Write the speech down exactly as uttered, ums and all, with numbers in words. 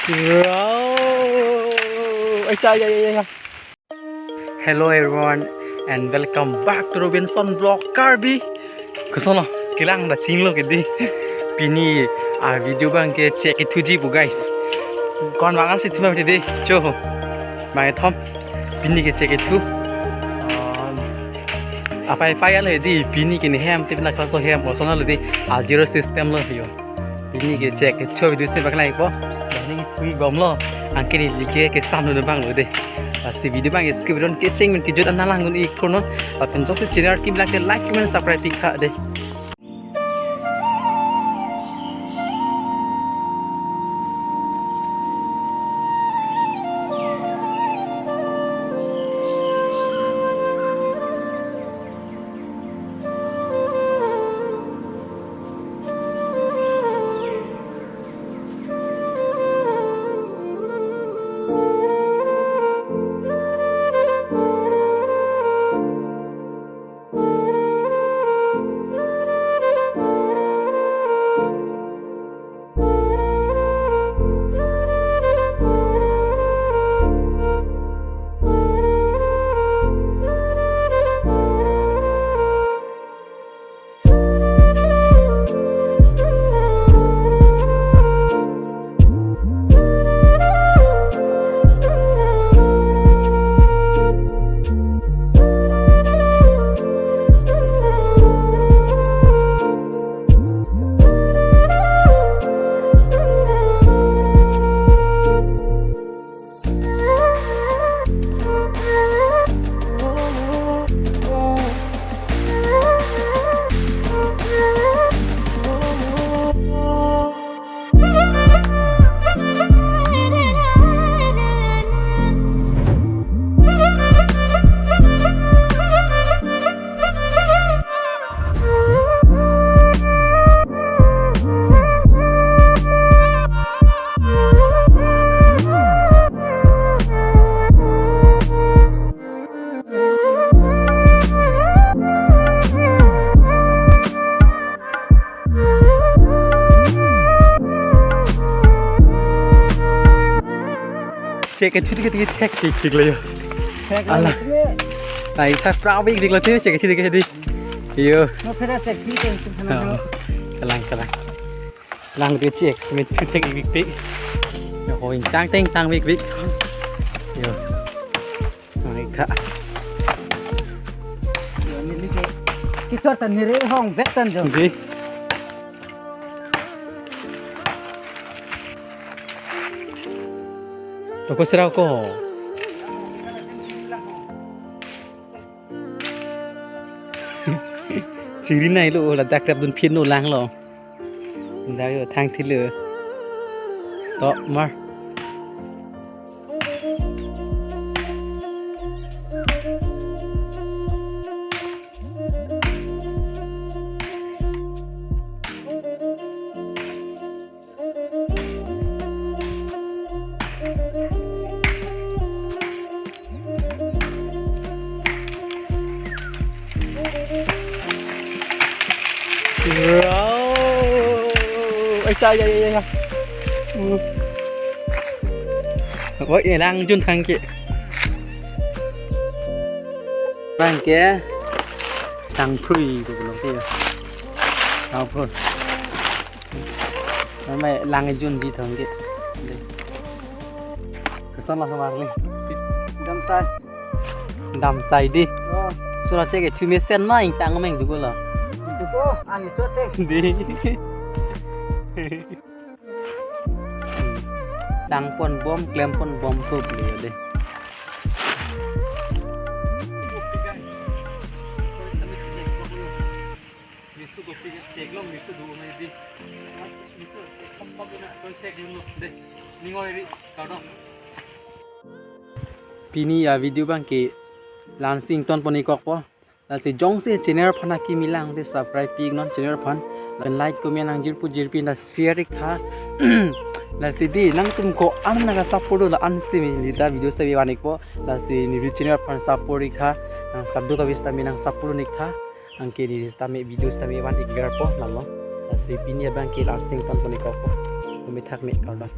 Wow. Ay, ay, ay, ay, ay. Hello everyone and welcome back to Robinson Vlog Karbi. Koson lo, kelang ta chinglo ke dei. Pini a video abang ke chek-ithuji pu guys. Ko-an bang si thuma dei. Cho. Mai thom. Pini ke chek-ithu. Apai pai lo dei, pini ke ne hem, tip na kaso hem, koson lo dei, a zero system lo yo. Pini ke chek-ithu video si paklangpo. Pini thui bom lo, anke neli ke kesan lo bang lo dei. Lasi video abang skip non, kecheng men kejut an nanglang un-e iknon. Lapen jongsi channel kim lake like, comment, subscribe pi tha dei. Chek-ithu ke thek thek thek lo yo. Thek lo. Ala. Thek. Nai tha pra week dik lo te chek-ithu ke dei. Yo. No, phera chek-ithu ke thek lo. Oh. Kelang, kelang. Lang dei chek, me thu thek week week. Yo, ho ingtang teng tang week week. Yo. Nai tha. Yo, neli ke. Kisor ta neli hong vet tan jo. Dei. Toko serau ko. Chiri nai lo, ladak rap dun phin lo lang lo. Dak yo thang thilo. To mar. Wow. Ay, ay, ay, ay, ay. Hmm. Oi, eh, lang jun thang ke. Bang ke sang phrui ko belum ke ya. Sang phrui. Namai lang jun di thang ke. Dei. Koson lo kemar ni. Dam sai. Dam sai dei. Oh. Sura chek-ithu mesen ma ingtang meng dugo lo. Dugo, ani so te. Dei. Sang pon bom, klem pon bom ko beli dei. Miso kopi cheklong, miso do mai dei. Miso pop pop na kon cheklong dei. Ning oi ri kardom. Pini a video bang ke la-an si ington pon-ikokpo. Lasi jongsi channel aphan akimi lang te subscribe pi non channel aphan. Lapen like, comment nang jirpo jirpi na share ik tha. Lasi dei nangtum ko-an nang support do la-an si me neli ta video seta van-ikpo. Lasi neli channel aphan support ik tha. Nang skadu kavis ta me nang support ik tha. Anke neli seta me video seta me van-ik verpo lalo. Lasi pini abang ke la-an si ington pon-ikokpo. Kumi thak me kardom.